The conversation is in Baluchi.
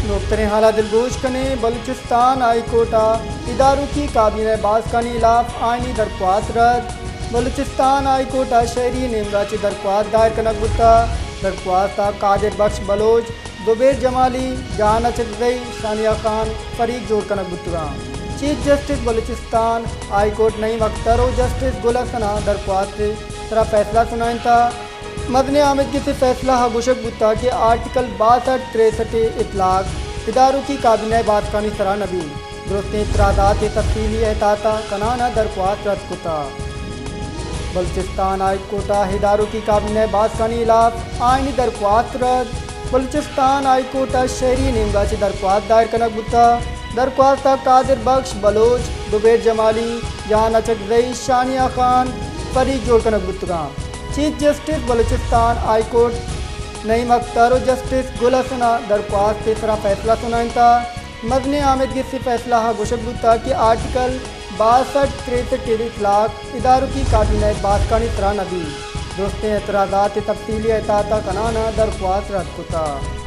نوکتریں حالا دلگوش کنیں۔ بلوچستان ہائی کورٹ ء اداروکی کابینہ باسکانی ہلاف آئینی درخواست رد۔ بلوچستان ہائی کورٹ ء شہری نیمگا چہ درخواست دائر کنگ بوتگ۔ درخواست ء قادر بخش بلوچ، زبیر جمالی، جہان اچکزئی، شانیہ خان فریق جوڑ کنگ بوتگاں۔ Chief justice Balochistan high court Naeem Akhtar و جسٹس گل حسن ء درخواست ء سرا فیصلہ سنائینتا۔ مزنیں آمیدگس ء فیصلہ ء گوشگ بوتگ کہ آرٹیکل باسٹھ تریسٹھ ء اطلاق اداروکی کابینہ ء باسکانی سرا نہ بیت۔ درستیں اعتراضات ء تفصیلی احاطہ کنان ء درخواست رد کتگ۔ بلوچستان ہائی کورٹ ء اداروکی کابینہ ء باسکانی ہلاف آئینی درخواست رد۔ بلوچستان ہائی کورٹ ء شہری نیمگا چہ درخواست دائر کنگ بوتگ۔ درخواست ء قادر بخش بلوچ، زبیر جمالی، جہان اچکزئی، شانیہ خان فریق جوڑ کنگ بوتگاں۔ Chief justice Balochistan high court Naeem Akhtar و جسٹس گل حسن ء درخواست ء سرا فیصلہ سنائینتا۔ مزنیں آمیدگس ء فیصلہ ء گوشگ بوتگ کہ آرٹیکل باسٹھ تریسٹھ ء اطلاق اداروکی کابینہ ء باسکانی سرا نہ بیت۔ درستیں اعتراضات ء تفصیلی احاطہ کنان ء درخواست رد کتگ۔